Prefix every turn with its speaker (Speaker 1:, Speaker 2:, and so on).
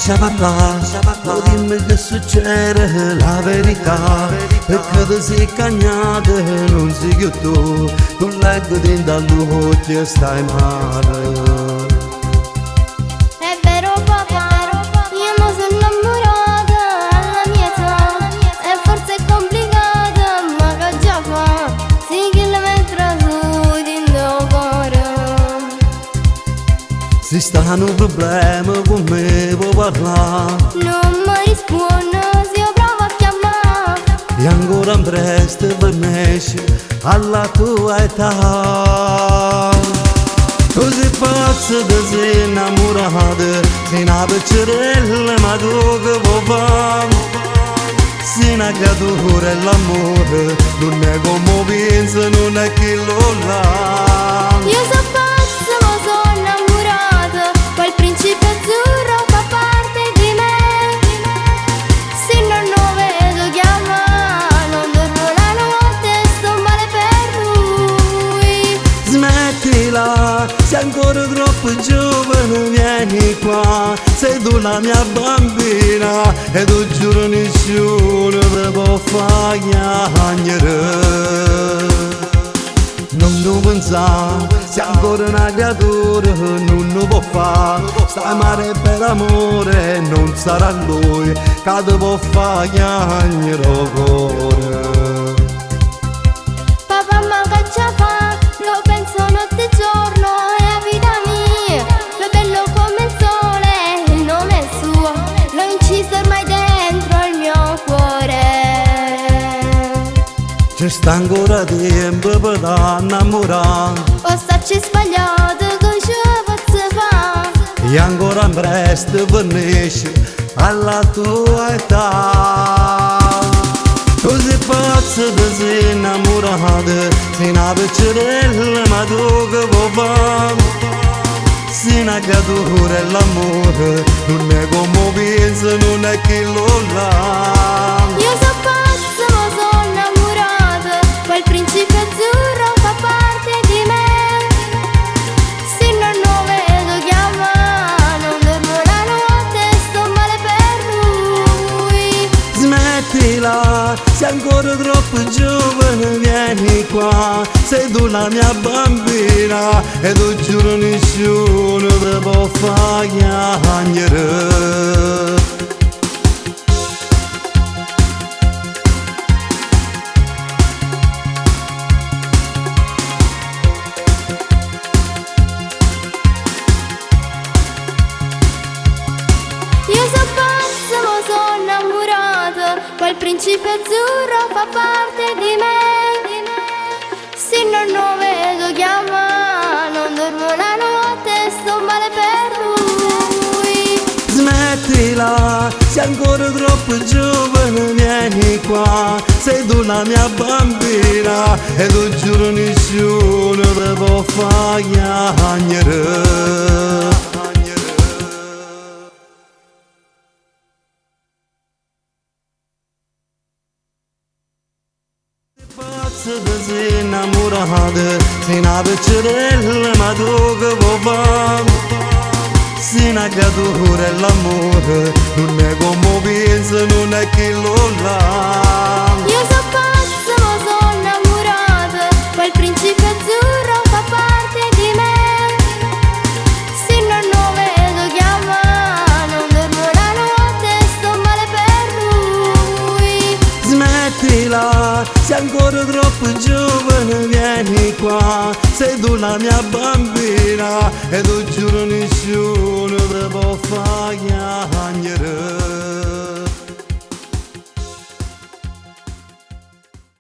Speaker 1: Lascia parlà, mo dimmi che succede la verità. Perché ti sei cagnata, non sei più tu. Tu leggo dentro all'occhio stai male.
Speaker 2: È vero papà, io mi sono innamorata alla mia età. E forse è complicata, ma che già fa? Sì che la mentre su dentro cuore.
Speaker 1: Se sta un problema con me può parlare.
Speaker 2: Non mi risponde se io provo a chiamare.
Speaker 1: E ancora presto per me alla tua età. Tu sei pazza, ti sei innamorata, sei una piccerella ma tu che vuoi fare? Sei una creatura e l'amore non è come pensa, non è chi lo là.
Speaker 2: Io so pazza, ma sono innamorata, quel principe azzurro fa parte di me. Se non lo vedo chiama, non dormo la notte, sto male per lui.
Speaker 1: Smettila, sei ancora troppo giovane, vieni qua, sei tu la mia bambina e tu giuro nessuno ti può far piangere. Non lo pensare, sei ancora una creatura, non lo può fare. Stai male per amore, non sarà lui che ti può far piangere il cuore.
Speaker 2: Papà ma che ce fa? Lo penso notte e giorno, è la vita mia. Lo bello come il sole, il nome è suo, l'ho inciso ormai dentro il mio cuore.
Speaker 1: C'è sta ancora tempo per innamorare.
Speaker 2: O sta ci sbagliato che ci posso fare?
Speaker 1: E ancora presto finisce alla tua età. Tu sei pazza, ti sei innamorata, sei una piccerella ma tu che vuoi fare? Sei una creatura e l'amore non è come pensa, non è chi lo là.
Speaker 2: Io so pazza ma sono innamorata, quel principe azzurro fa parte di me. Se non lo vedo chiama, non dormo la notte, sto male per lui.
Speaker 1: Smettila, sei ancora troppo giovane, vieni qua, sei tu la mia bambina e tu giuro nessuno ti può far piangere.
Speaker 2: Io so pazza ma sono innamorata, quel principe azzurro fa parte di me. Se non lo vedo chiama, non dormo la notte, sto male per lui.
Speaker 1: Smettila, sei ancora troppo giovane, vieni qua, sei tu la mia bambina e tu giuro nessuno ti può far piangere. Pazza, ti sei innamorata, sei una piccerella ma tu che vuoi fare? Sei una creatura e l'amore non è come pensa, non è chi lo là.
Speaker 2: Io so pazza ma sono innamorata, quel principe azzurro fa parte di me. Se non lo vedo chiama, non dormo la notte, sto male per lui.
Speaker 1: Smettila, sei ancora troppo giovane, vieni qua, sei tu la mia bambina e tu giuro nessuno ti può far piangere.